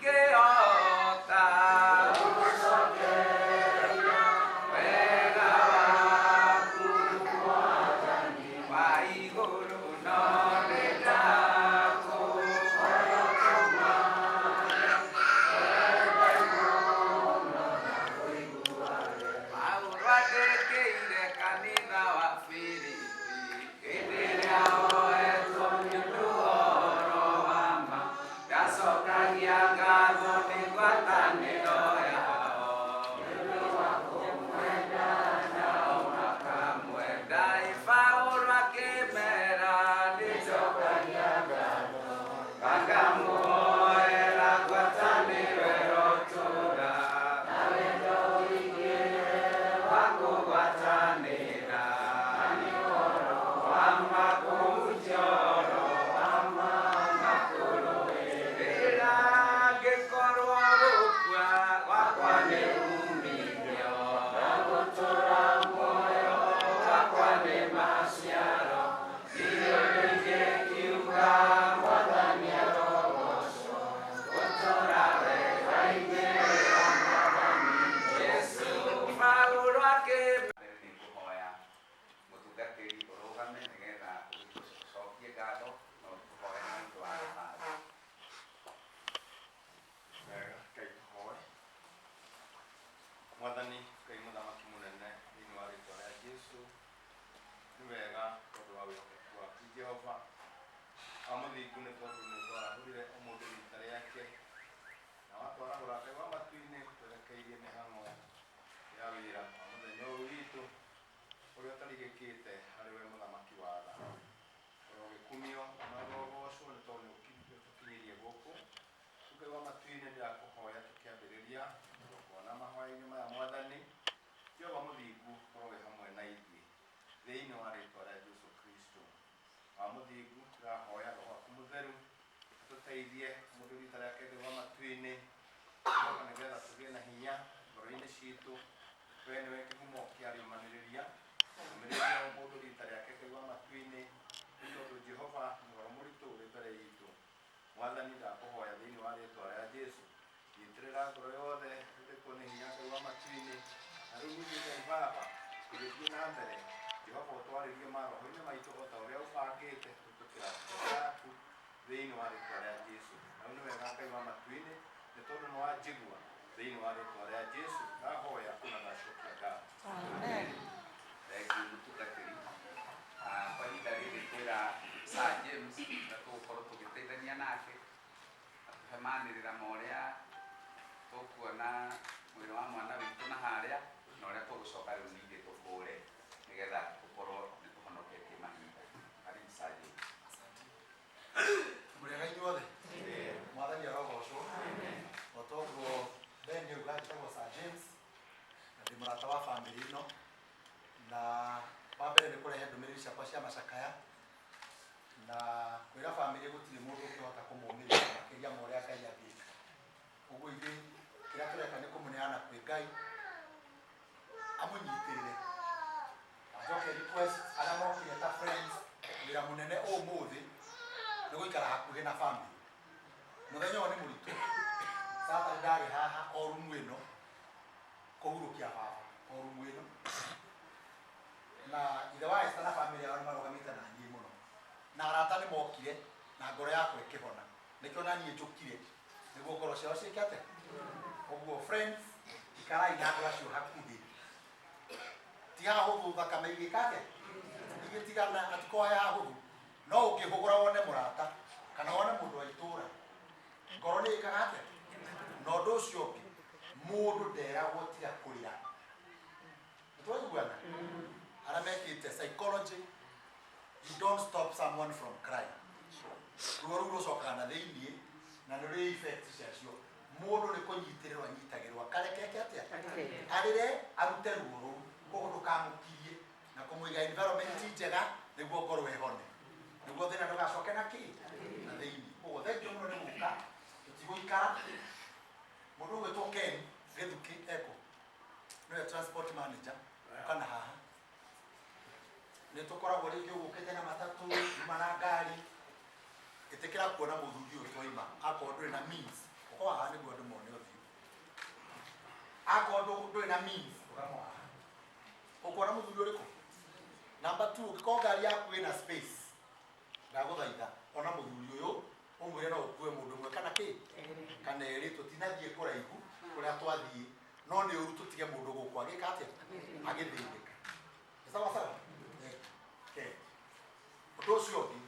Ndingĩhota wega waku wa igũrũ no nĩndakũhoya. Paulo andĩkĩire kanitha wa Filipi hĩndĩ ĩrĩa oetwo nĩ ũndũ wa ũhoro wa ma, ndacokagia ngatho nĩ ngwatanĩro yao nao makamwenda. Paulo akĩmera nĩnjokagia ngatho ngakamũhoera ngwatanĩro ĩrotũũra wa kũgwatanĩra wa makũhunjia ũhoro wa ma na kũrũĩrĩra ngĩkorwo gũkua gwakwa nĩ umithio na gũtũũra muoyo gwakwa nĩ maciaro. Ndirĩ ũndũ ingĩkiuga, Mwathani arogocwo, gũtũũra wega-inĩ wa Mwathani Jesũ. Paulo akĩ mbere nĩ ngũhoya mũtungatĩri ũrũgame nĩgetha ũcokie ngatho na ũtũhoe nĩ ũndũ wa thabarĩ. Wega, Ngai tũhoe. Mwathani Ngai Mũthamaki mũnene, thĩinĩ wa rĩtwa rĩa Jesu, nĩ wega tondũ wa wĩhokeku waku Jehova wa mũthingu, nĩ tondũ nĩ twarahũrire ũmũthĩ rita rĩake na watwarahũra Ngai wa matu-inĩ twerekeirie mĩhang'o ya wĩra wa mũthenya ũyũ witũ ũrĩa ũtarigĩkĩte harĩ we Mũthamaki wa tha. Ũrogĩkumio na ũrogocwo nĩ tondũ nĩ ũtũkinyirie gũkũ. Ngai wa matu-inĩ, ndĩrakũhoya tũkĩambĩrĩria tũgongona mahoya-inĩ maya, Mwathani Jehova mũthingu, ũkorwo wĩ hamwe na ithuĩ thĩinĩ wa rĩtwa rĩa Jesu Kristo wa mũthingu. Ndĩrahoya Roho waku mũtheru atũteithie mũndũ rita rĩake, Ngai wa matu-inĩ Jehova, nĩgetha tũgĩe na hinya ngoro-inĩ citũ. We nĩwe kĩhumo kĩa rĩũmanĩrĩria. Ũmĩrĩria o mũndũ rita rĩake, Ngai wa matu-inĩ, nĩ tondũ Jehova nĩ ũhoro mũritũ ũrĩ mbere itũ. Mwathani, ndakũhoya thĩinĩ wa rĩtwa rĩa Jesu, nyitĩrĩra ngoro yothe ĩrĩkwo nĩ hinya, Ngai wa matu-inĩ. Na rĩu ningĩ, Ngai Baba, tũgĩthiĩ na mbere, Jehova, ũtwarĩrie maroho-inĩ maitũ o ta ũrĩa ũbangĩte kũhĩtũkĩra ndeto yaku thĩinĩ wa rĩtwa rĩa Jesu. Na rĩu nĩ wega, Ngai wa matu-inĩ, nĩ tondũ nĩ wanjigua. Thĩinĩ wa rĩtwa rĩa Jesu ndahoya na ndacokia ngatho. Thank you, mũtungatĩri. Kwa ihinda rĩrĩ kwĩra Sir James na tũgũkorwo tũgĩteithania nake atũhe manĩrĩra ma ũrĩa tũkuona mwĩrĩ wa mwana witũ na harĩa na ũrĩa tũgũcoka rĩu ningĩ tũkũre nĩgetha tũkorwo nĩ tũhonoketie mahinda. Karibu, Sir James. Mũrĩega inyuothe, Mwathani arogocwo. O toguo Ben auga, njĩtagwo Sir James na ndĩ mũrata wa bamĩrĩ ĩno, na wa mbere nĩ kũrehe ndũmĩrĩri ciakwa cia macakaya na kwĩra bamĩrĩ gũtirĩ mũndũ ũngĩhota kũmũmĩrĩria makĩria ma ũrĩa Ngai angĩka. Ũguo ithuĩ kĩrĩa tũreka nĩ kũmũneana kwĩ Ngai amũnyitĩrĩre. Na njoke request arĩa mokire ta friends, wĩra mũnene ũmũthĩ nĩ gũikara hakuhĩ na family. Mũthenya ũyũ nĩ mũritũ. Saturday ndarĩ haha o rumu ĩno kũhurũkia baba o rumu ĩno, na ithe wa Esther na family yao nĩ marũgamĩte na niĩ mũno, na arata nĩ mokire na ngoro yakwa ĩkĩhona. Nĩkĩo na niĩ njũkire nĩguo ngoro ciao ciĩke atĩa. Ũguo friends, ikarai na andũ acio hakuhĩ, ti hahũthũ, thakame igĩka atĩa, igĩtigana, hatikorwo he hahũthũ, no ũngĩhũgũra wone mũrata kana wone mũndũ wa itũũra, ngoro nĩ ĩkaga atĩa. Na ũndũ ũcio ũngĩ, mũndũ nderagwo tiga kũrĩra. Nĩtwaiguana arĩa mekĩte psychology, you don't stop someone from crying. Ruo rũu rũcokaga na thĩiniĩ na nĩ rũrĩ effect ciacio. Mũndũ nĩ kũnyitĩrĩrwo anyitagĩrwo akarekeke atĩa, arĩre, arute ruo rũu. Koguo ndũkamũkirie na kũmũiga environment njega nĩguo ngoro ĩhone, nĩguo thĩna ndũgacoke na kĩ na thĩiniĩ. Koguo thengiũ mũno nĩ gũka, tũtigũikara. Mũndũ ũgwĩtwo Ken Gĩthukĩ eko nĩwe transport manager kana haha nĩ tũkoragwo rĩngĩ ũgũkĩte na matatũ, uma na ngari, ĩtĩkĩra kuona mũthuri ũyũ twaima. Akorwo ndũrĩ na means, ũka Moko haha nĩguo andũ mone ũthiũ. Akorwo ndũrĩ na means, rũgama haha. Ũkuona mũthuri ũrĩkũ? Number 2, ũngĩkorwo ngari yaku ĩna space, ndagũthaitha ona mũthuri ũyũ ũmwĩre no ũkue mũndũ ũmwe kana kĩ kana erĩ. Tũtinathiĩ kũraihu kũrĩa twathiĩ, no nĩ ũru tũtige mũndũ gũkũ agĩka atĩa, agĩthĩnĩka. Nĩ sawa sawa. Eh, eh. Ũndũ ũcio ũngĩ,